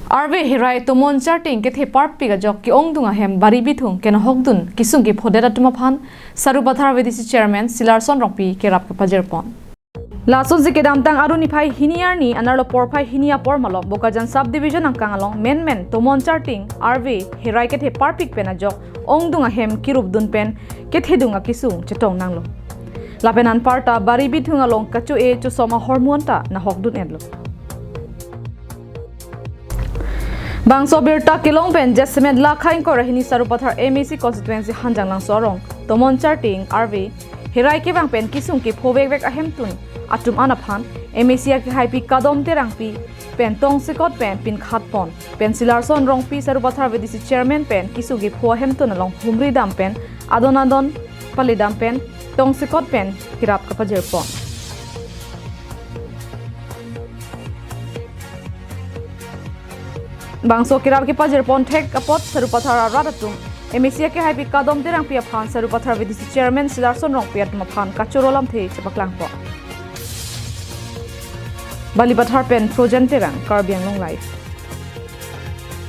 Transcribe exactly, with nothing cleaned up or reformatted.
Arve Herai tomon charting kethe parpik ajok ke-ongdung ahem Bari Bithung kenahokdun kesung kephodet atum aphan Sarupathar V D C Chairman Silarson Rongpi kerap kepajirpon. Lasonsi kedamtang Arni phai hini arni anerlo porphai hini apor malom Bokajan Sub Division angkang along menmen tomon charting Arve Herai kethe parpik pen ajok ongdung ahem kirupdun pen kethedung akesung chetong nanglo. Lapen anparta Bari Bithung along kacho-e chosom ahormu anta nahokdun-etlo. Bangso birta kelong pen Jasemet lakha ingkoi ra hini Sarupathar M A C constituency Hanjanglangso arong tomon charting Arve Herai kevang pen kesung kepho vekvek ahemtun atum an aphan M A C akehaipi Kadom Terangpi pen tongsekot pen pinkhatpon pen Silarson Rongpi Sarupathar V D C Chairman pen kesung kepho ahemtun along humri dam pen adon adon pali dam pen tongsekot pen kerap kepajirpon. Bangso kerap kepajirpon thek apot Sarupathar arat atum M A C akehaipi Kadom Terangpi aphan Sarupathar V D C Chairman Silarson Rongpi atum aphan kachoro lamthe chepaklangpon. Balipathar pen Projen Terang, Karbi Anglong Live.